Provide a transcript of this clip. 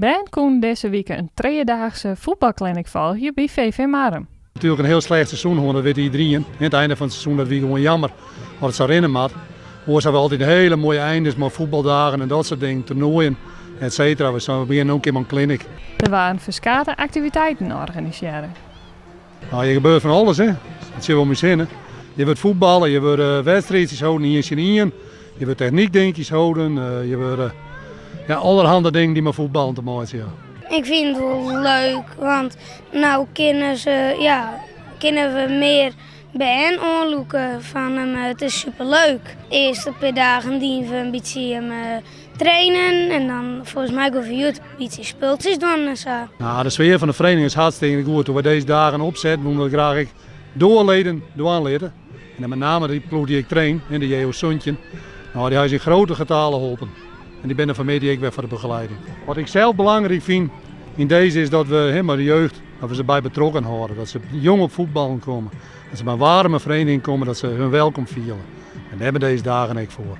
Bern koenen dizze wike in trijedaagse fuotbalclinic folgje by VV Marrum. Natuerlik in hiel slecht seizoen hân, dat wit iederien. It einde fan it seizoen dat wie gewoan jammer as it sa rinne moat. Oars ha we altyd hiele moaie eindes mei fuotbaldagen en dat soart dingen, toernoaien et cetera. We begjinne no in kear mei in clinic. Der waarden ferskate aktiviteiten organisearre. No, hjir gebeurt fan alles, hè. Dat sjogge we om ús hinne. Hjir wurdt fuotballe, hjir wurde wedstriidsjes holden ien tsjin ien, hjir wurdt technykdinkjes holden, hjir wurde ja, allerhande dingen dy't mei fuotballen te meitsjen ha. Ik fyn it wol leuk, want no kinne se, ja, kinne we mear bern oanlûke fan it is superleuk. De earste pear dagen diene we in bytsje trainen en dan folgens my gean we hjoed in bytsje spultsjes dwaan en sa. Nou, de sfear fan de feriening is hartstikke goed. Doe't wy dizze dagen opsetten, woene we graach ek de leden dwaan litte. En dan met name dy ploech dy't ik train, de JO Suntjin, nou, dy ha ús yn grutte getalen holpen. En dy binne fan 'e middei ek wer foar de begelieding. Wat ik sels belangryk fyn yn dizze is dat we mei de jeugd dat we se by betrokken hâlde. Dat se jong op fuotballen komme. Dat se by in waarme feriening komme, dat se hun welkom fiele. En dêr binne dizze dagen ek foar.